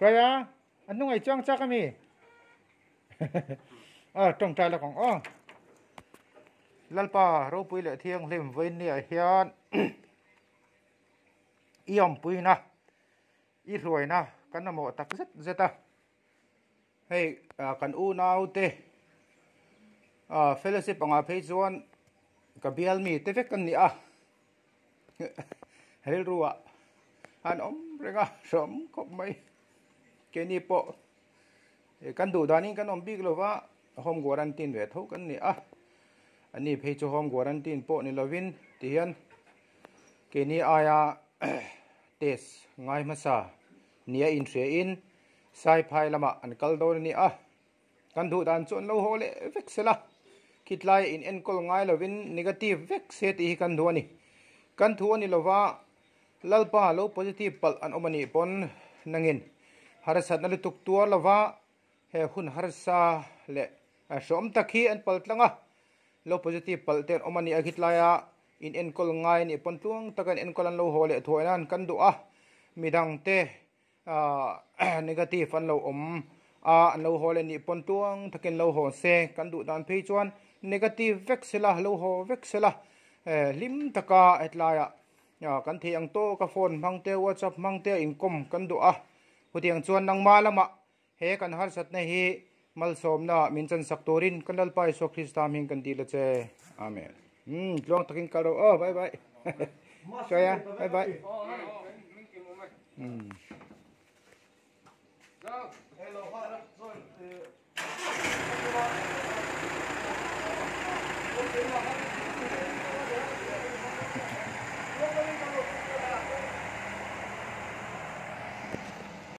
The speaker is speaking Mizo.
Hruaia a hnungah i chuang chak ami? Aw tawngtai lawk ang aw. Lalpa ropui leh thianghlim vawiinniah hian i awmpuina i hruaina kan mamawh tak zet zet a. Hei kan unaute fellowship angah phei chuan ka bial mite vek an ni a. Rilru ah an awm reng a hrawm khawp mai keini pawh kan duh danin kan awm bik lova home quarantine ve tho kan ni a ani phei chu home quarantine pawh ni lovin tihian keini aia test ngai hmasa nia inhria in saiphai lamah an kal dawn a ni a. Kan duh dan chu an lo haw leh vek sela, khitlai in enkawl ngai lovin negative vek se tih hi kan duh a ni. Kan thu a ni lova, Lalpa lo positive palh an awm a nih pawn nangin harsatna lutuk tuar lova he hun harsa leh hreawm tak hi an pal tlang a, lo positive palh te an awm a nih a khitlaia in enkawl ngai a nih pawn tluang taka in enkawl an lo haw leh thuai nan kan duh a, midangte Negative an lo awm a, an lo haw leh nih pawn tuang takin lo haw se, kan duh dan phei chuan negative vek sela, lo haw vek sela, hlim taka hetlaiah kan thei ang tawk a phone hmang te, whatsapp hmang te a inkawm kan duh a, hutiang chuan nangmah lamah he kan harsatna hi malsawmna min chansak turin kan Lalpa Isua Krista hming kan dil a che. Amen. Tluang takin kal rawh aw, bye bye. Hruaia, bye bye.